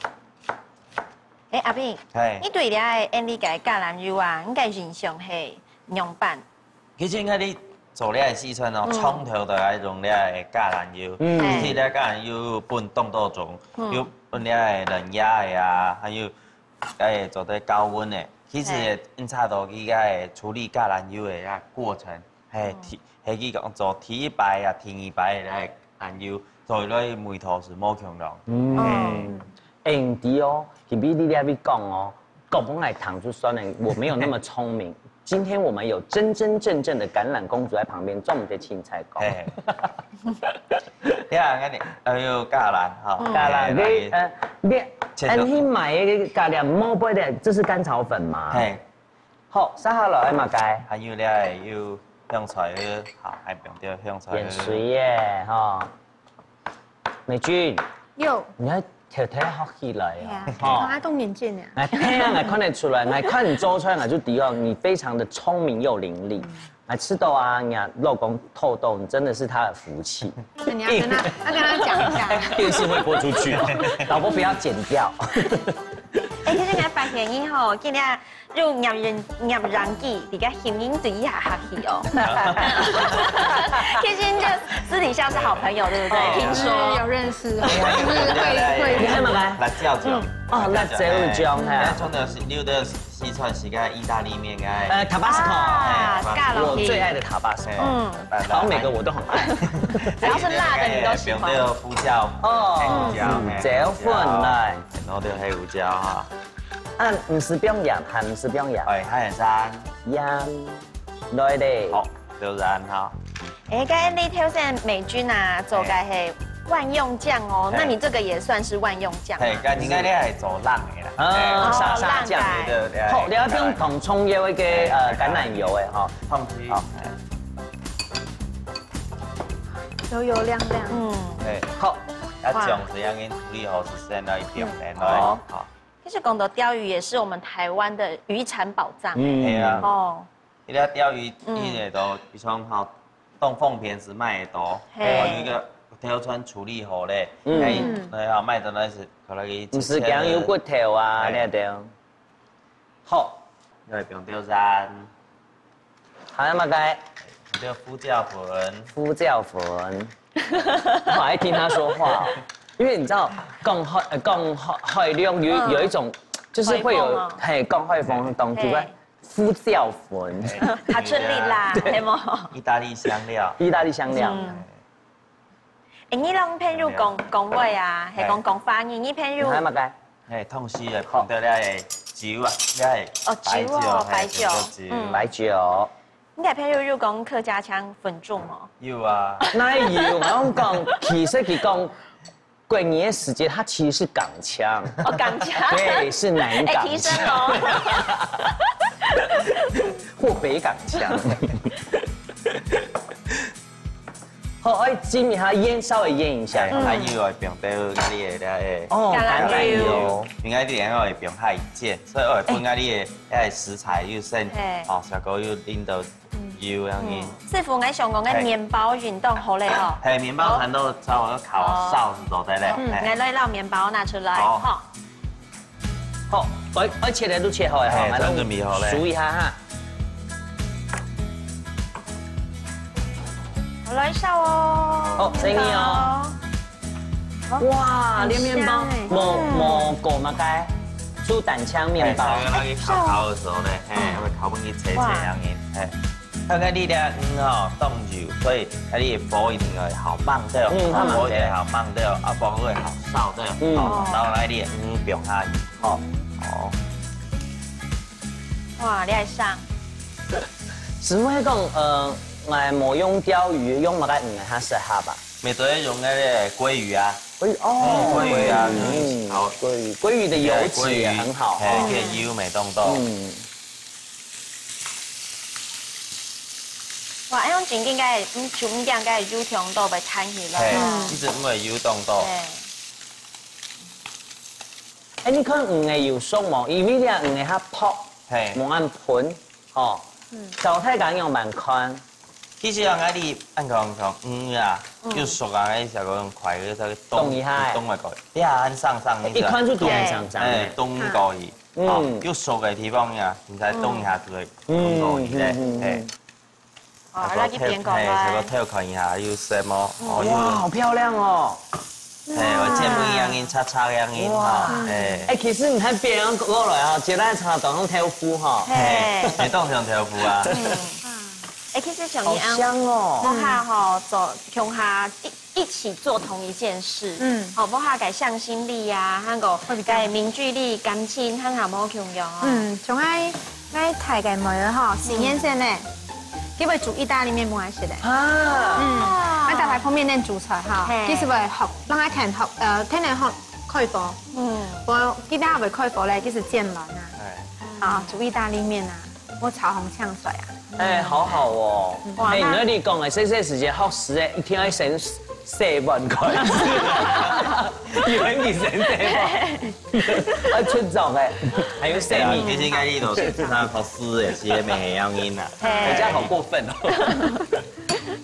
哎，阿斌，嘿。你对了安利个橄榄油啊，应该印象系仰般？其实应该你做了个四川哦，从头到尾用了个橄榄油，嗯其实了橄榄油分当多种，有分了个冷压的啊，还有个做得高温的。其实也差到佢个处理橄榄油的个过程，嘿，提，嘿，佢讲做第一排啊，第二排的个橄榄油，做落去味道是无共样。嗯，哎，你知哦，今日你在那边讲哦，讲本来糖就酸了，我没有那么聪明。今天我们有真真正正的橄榄公主在旁边种的青菜糕。嘿，你看，哎呦，橄榄哈，橄榄，你呃，你切了你买一个橄榄，莫不的，这是甘草粉吗？嘿，好，接下来嘛该，还有咧有香菜，好，还不用掉香菜。盐水耶哈。美君，有，你还偷偷學起來哦，吼。啊，當認真啊。哎，對啊，𠊎看得出來，𠊎看你做出來，𠊎就知道你非常的聰明又伶俐。𠊎知道啊，你老公偷偷，你真的是他的福氣。那你要跟他，要跟他講一下。電視會播出去哦，導播不要剪掉。哎，其實你還發現你吼，今天又黏人黏人機，你跟形容對一下客氣哦。其實就私底下是好朋友，對不對？聽說。有認識，就是會會你還沒來？辣椒醬。哦，辣椒醬，哎，哎。你看，重點是，你有的四川是个意大利麵，哎。呃，Tabasco。啊，哎，加落去。我最愛的Tabasco。嗯。好像每個我都很愛。只要是辣的，你都喜歡。哎，不用這個胡椒。哦，哎，胡椒，嗯，哎，胡椒粉來。然後就黑胡椒哈。 啊，毋使放鹽，還毋使放鹽。哎，還有鹽。鹽，來咧。好，就鹽哈。哎，剛才你頭先美君啊，做个係萬用醬哦，哎。那你這個也算是萬用醬嗎？嘿，該應該你係做冷个啦。啊，哎。沙沙醬。哦，冷个。對，對，對。好，你愛放糖蔥油一個，哎，呃，橄欖油个哈。放去。好。哎。油油亮亮。嗯。哎。好。啊，哇。醬是已經處理好，係先來放等來。嗯。好。 其實講到釣魚，也是我們台灣的漁產寶藏。嗯。係啊。哦。你看釣魚，嗯。一直都，比如講吼，當風平時賣得多，嘿。還有一個條船處理好咧，嗯。哎，嗯。對啊，賣得來係，可能一毋係講有骨頭啊，嘿。那種。好。要用釣竿。 還有麼个？這個胡椒粉。胡椒粉。我還聽他說話哦，因為你知道，講海，呃，講海，海陸有，嗯。有一種，就是會有，海風哦。嘿，講海風，當地个嘿。胡椒粉。嘿。較出力啦，對。係無？意大利香料。意大利香料。嗯。 欸，你摎朋友講，講話啊，係講講華語，你朋友你還麼个？嘿，同時會碰到這个酒啊，這个哦，酒哦，白酒，嘿，白酒，白酒。嗯。白酒。你个朋友有講客家腔分眾哦？有啊。哪有？我講，其實佢講國語个時節，他其實是港腔。哦，港腔。對，是南港腔。欸，提升哦。或北港腔。 好，愛浸一下，醃，稍微醃一下。欸，還有愛放到該个，該个，哦，橄欖油。橄欖油。因為你愛放海鮮，所以愛分該个，該个食材又鮮，嘿。哦，小可又淋到油恁樣。嗯。師傅，𠊎想講，該麵包已經當好了吼。嘿，麵包全都差不多烤好，哦。燒係做得了。嗯，嘿。來，來，摎麵包拿出來，好。好。 好，愛，愛切个都切好了吼，嘿，來，全準備好了。數一下哈。好，來燒哦。好，生意哦。麵包。哇，這麵包，嗯。無，無裹麼个，豬膽腔麵包。嘿，燒到佢烤烤个時候呢，嘿，嗯。會烤分佢脆脆恁樣，嘿。 看看你个魚吼，當幼，所以該你个火一定愛好猛兜，嗯，好猛兜。火一定愛好猛兜，啊，無會好燒兜。嗯。哦，然後來你个魚放下去。好。哦。哇，你還上。師傅，該講，呃，𠊎無用釣魚，用麼个魚較適合啊？ 乜都係用該个鮭魚啊。鮭魚，哦，嗯，鮭魚啊，嗯，嗯，好。鮭魚，鮭魚的油脂也很好，嘿，哦。佢个油乜當多。嗯。哇，恁樣正經个，嗯，就毋驚該油忒多會彈起來。嘿，嗯。其實毋會油當多。嘿。欸，你看魚个油熟無？因為你个魚个較薄，嘿。無恁賁。 吼，嗯。小太敢用蠻寬。其實啊，𠊎哩，恁講講，嗯啊，嗯。又熟啊，𠊎哩小可用筷子，再去動，動一下。動來搞，你還上上一下。一寬就動上上。哎，動過去，嗯。哦，又熟个地方呀，你再動一下就會，嗯，動過去嘞，嗯，嗯，嗯。哎。哦，那就變過來。嘿，小可偷看一下，有熟無？嗯。哦，有。哇，好漂亮哦。 嘿，𠊎切分樣形，叉叉樣形，哇。哈，嘿。欸，其實你看別人過來啊，接待茶都用豆腐哈。嘿。嘿，乜當像豆腐啊。嗯。欸，其實像你恁，好香哦。無下吼，做，共下一，一起做同一件事，嗯。吼，無下个向心力啊，還有會比較个凝聚力、感情，還有無共樣哦。嗯，像𠊎，𠊎大个妹兒吼，四年生呢，嗯。佢會煮意大利麵分𠊎食个。啊。嗯，𠊎打開泡麵店煮出來哈，嘿。其實會學 讓佢彈學，呃，天天學開火。嗯。𠊎今下會開火咧，就是煎卵啊。哎。啊，煮意大利麵啊，𠊎炒紅薑水啊。哎，好好哦。嗯。哎，你跟你講，哎，細細時節學食个，一定愛先洗碗開始，有人以前洗碗，愛出場哎，還有洗米。其實應該你都是上考試的，是沒樣音啊。哎，这样好过分哦。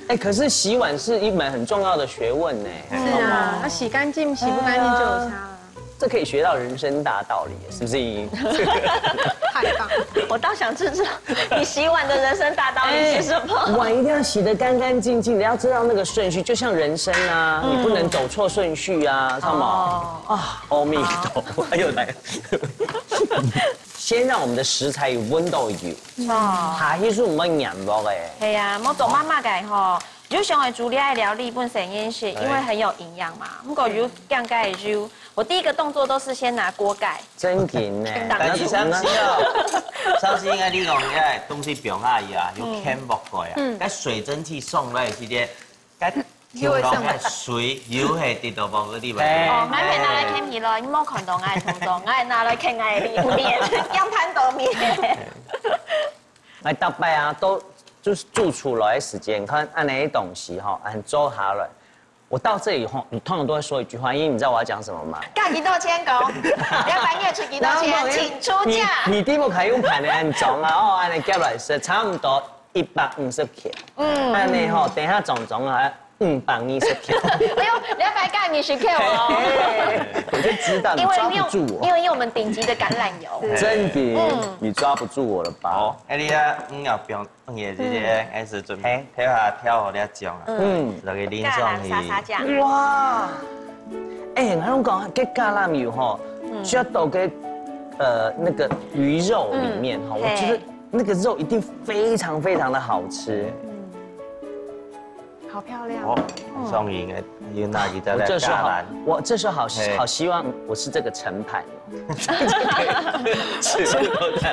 哎，可是洗碗是一门很重要的学问呢。是啊，要洗干净，洗不干净就有差了。这可以学到人生大道理，是不是？太棒！我倒想知道你洗碗的人生大道理是什么？碗一定要洗得干干净净的，要知道那个顺序，就像人生啊，你不能走错顺序啊，知道吗？啊，阿弥陀佛，又来。先让我们的食材有温度有，哦，下去是我们仰落哎。系啊，我做妈妈个吼，有想要煮这个料理本身也是因为很有营养嘛。不过有讲个有，我第一个动作都是先拿锅盖。真紧呢。当但是上次哦，上次应该你讲，哎，东西放下去啊，有填薄过啊，嗯，该水蒸气送来的时间，该又会上来水又会滴到薄个地方。哎哦，我没拿来看你了，你没看到我的动作，我拿来看我的面，面，要看到面。哎，大伯啊，都就是住出来的时间，看按呢东西哈，很周下来。我到这里吼，你通常都会说一句话，因为你知道我要讲什么吗？干你道歉讲，你要半夜出几多钱，请出价。你你地步可以用盘的很重啊，哦，按呢夹来是差不多一百五十克。嗯，按呢吼，等一下总总啊，五百二十克。哎呦，你要白干你十克哦。我就知道你因为抓不住我。因为因为我们顶级的橄榄油。真的，你抓不住我了吧？好，哎，你啊，嗯，要放，嗯，也这些开始准备，跳下跳好了讲啊，嗯，那个淋橄上去。榄沙沙酱。哇，哎，我跟你讲，这橄榄油吼，需要倒给呃那个鱼肉里面哈，我觉得那个肉一定非常非常的好吃。好漂亮。哦，送你个，有拿几个来我这时候好橄榄，，我这时候好嘿好希望我是这个盛盘哦，吃过它，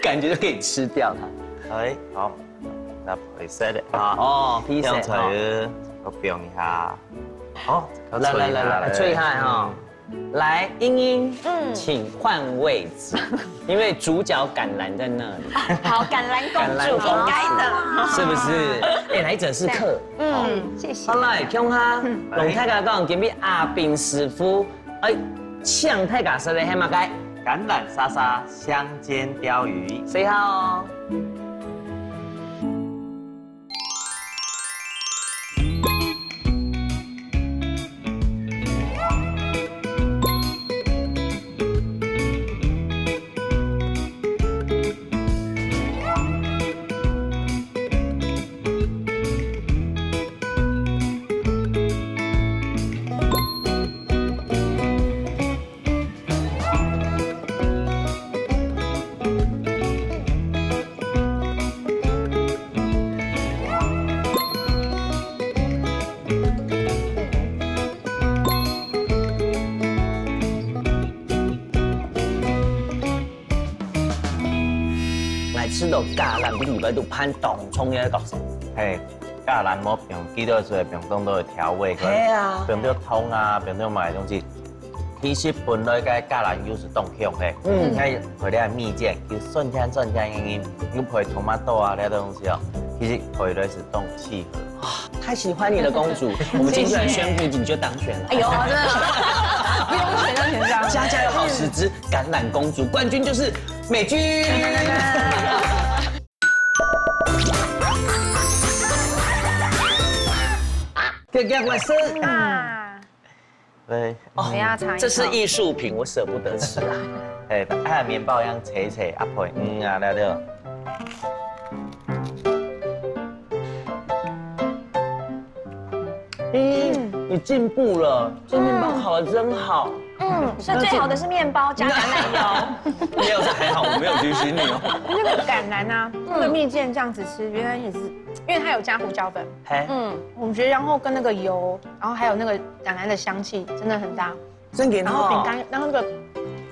感觉就可以吃掉它。哎，好，那配色的啊，哦，披萨香菜哦，我放一下，好，来来来来，吹一下哈。来，英英，嗯，请换位置，因为主角橄榄在那里，好，橄榄公主应该的。是不是？哎，来者是客，嗯，谢谢好。来，共下，龙太太讲，今日阿炳师傅，哎，请大家说的黑马该，橄榄沙沙香煎鲷鱼。谁好？来吃到橄榄，比礼拜都攀当重要的角色。嘿，橄榄我用几多水，用当多的调味，可能嘿啊用到汤啊，用到买东西。其实本来个橄榄油是当香的，嗯嗯，那回来蜜饯，就酸甜酸甜，又配tomato啊那东西哦，其实配来是当契合。太喜欢你了，公主。我们今天来宣布，你就当选了。哎呦，真的，不用钱就全这样。家家有好食之橄榄公主，冠军就是美君。给给我吃。啊，对，哦等一下尝一口这是艺术品，我舍不得吃啊。哎，啊，面包样切切，啊，配嗯啊，那个。嗯，你进步了，这面包烤的真好。嗯，所以最好的是面包加橄榄油。没有，这还好，我没有提醒你哦。那个橄榄啊，那个蜜饯这样子吃，原来也是，因为它有加胡椒粉，嘿，嗯，我觉得然后跟那个油，然后还有那个橄榄的香气，真的很搭。真给然后饼干，然后那个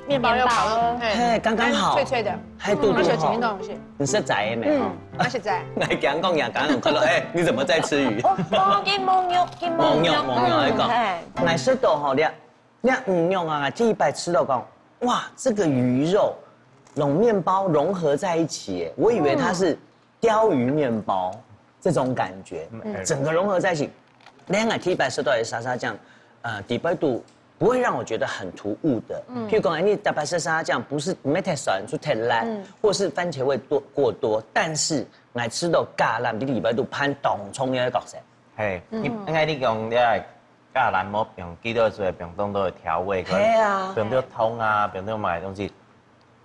面包又烤了，面包嘿嘿，刚刚好，脆脆的，还嘟嘟而且前面都好，有些，你是宅没？嗯，而且在来讲讲呀，刚刚有看到，哎，你怎么在吃鱼？哦，哦，给蒙牛，给蒙牛，蒙牛来讲，哎，来吃到吼，你你嗯用啊，这一摆吃到讲，哇，这个鱼肉融面包融合在一起耶，我以为它是鲷鱼面包这种感觉，整个融合在一起，你看，第一擺食到个沙沙醬，呃，底背肚不會讓我覺得很突兀的。譬如講，哎，你大白色沙沙醬不是，毋係忒酸，係忒辣，或是番茄味多，過多，但是𠊎試著橄欖在底背肚扮當重要个角色。係，應該你講你个橄欖無用幾多水，用當多个調味，可能係啊。用到糖啊，用到麼个東西。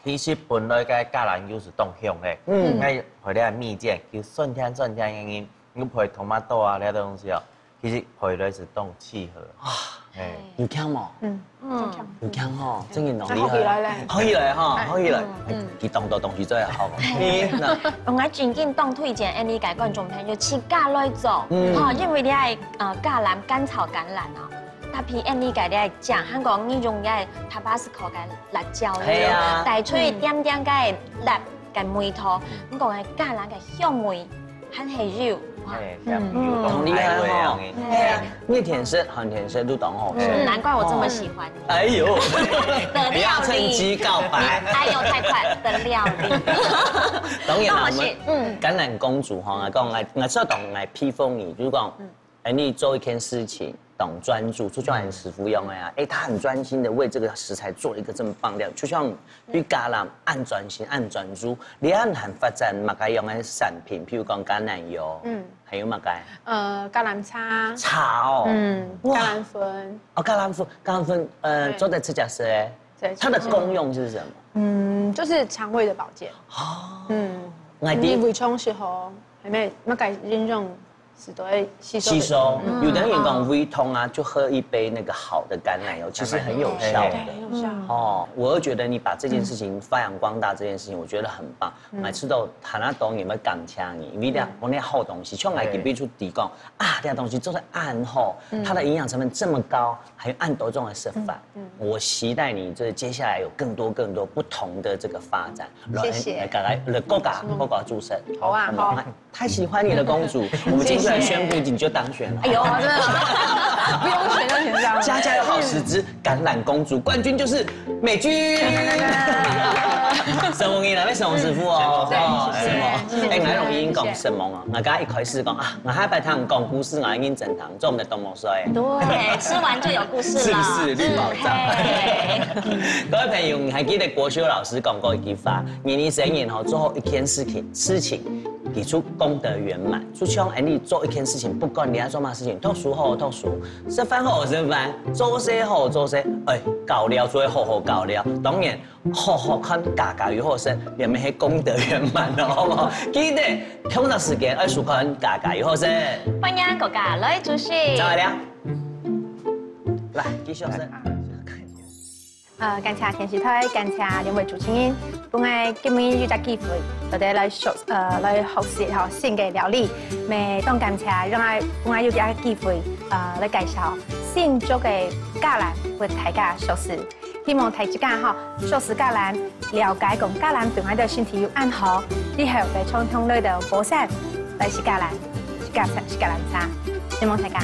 其實本來个橄欖油係當香个，嗯，該配這蜜餞，就酸甜酸甜个，你配tomato啊，這東西哦，其實配來係當契合。啊，哎，有聽無？嗯，嗯，有聽吼，真个當厲害。好起來咧。好起來哈，好起來。嗯，佢當多東西最好。你那，我正經當推薦，恁呢个觀眾朋友自家來做，嗯，哈，因為你愛呃橄欖乾炒橄欖啊。 特別恁呢个你愛講，還講你用个Tabasco个辣椒油，係啊，帶出一點點个辣个味道。你講个橄欖个香味，還係有，哇，哎，像有當厲害哈。係啊，熱天食、寒天食都當好食。嗯，難怪我這麼喜歡你。哎呦，不要趁機告白。哎呦，太快，的料理。當然啦，我們橄欖公主哈，講來，我知道講來披風你，就是講。 哎，你做一件事情當專注，就像恁師傅一樣个啊，哎，他很專心的為這個食材做了一個這麼棒料理，就像你橄欖恁專心、恁專注，你還有發展麼个樣个產品，譬如講橄欖油，嗯，還有麼个？呃，橄欖茶，茶哦，嗯，哇，橄欖粉，哦，橄欖粉，橄欖粉，呃，做得自家食个，對，它的功用是什麼？嗯，就是腸胃的保健。哦，嗯，你胃腸適合，還有麼个營養 係對，吸收的。吸收。有的人講胃痛啊，就喝一杯那個好的橄欖油，其實很有效的。對，很有效。哦，我又覺得你把這件事情發揚光大，這件事情我覺得很棒。每次都談到東西，有沒有感謝你？因為這樣，我那好東西，像來給別處提供啊，這樣東西做得恁好，它的營養成分這麼高，還有恁多種的食法。我期待你這接下來有更多更多不同的這個發展。謝謝。來，來，來，國家，國家主持人。好啊，好。 太喜歡你了，公主。我們今天來宣布，你就當選了。哎呦，真的嗎？不用選就選上了。家家有好食之橄欖公主，冠軍就是美君。承蒙你了，要承蒙師傅哦。對，哦，謝謝，承蒙。謝謝，哎，𠊎容易講承蒙啊，𠊎剛剛一開始講啊，𠊎下擺聽講故事，𠊎已經整堂做毋得動毛衰。對，吃完就有故事了。是不是綠寶藏？嗯，嘿。各位朋友，你還記得國修老師講過一句話：人一生人吼，做好一件事情，事情 佢就功德圓滿。就像恁呢做一件事情，不管你愛做麼事情，讀書好好讀書，食飯好好食飯，做事好好做事，哎，搞了就會好好搞了。當然，好好看家家有好食，也乜係功德圓滿咯，好無？記得，共樣時間愛收看家家有好食。歡迎大家來支持。再會了。來，繼續食。 呃，感謝電視台，感謝兩位主持人，分𠊎今晡日有隻機會，做得來學，呃，來學習吼新个料理。乜當感謝，讓𠊎，分𠊎有隻機會，呃，來介紹新竹个橄欖分大家熟識。希望大家吼，熟識橄欖，了解講橄欖對𠊎兜身體有恁好，以後來常常來到寶山，來食橄欖，食橄，食橄欖茶。希望大家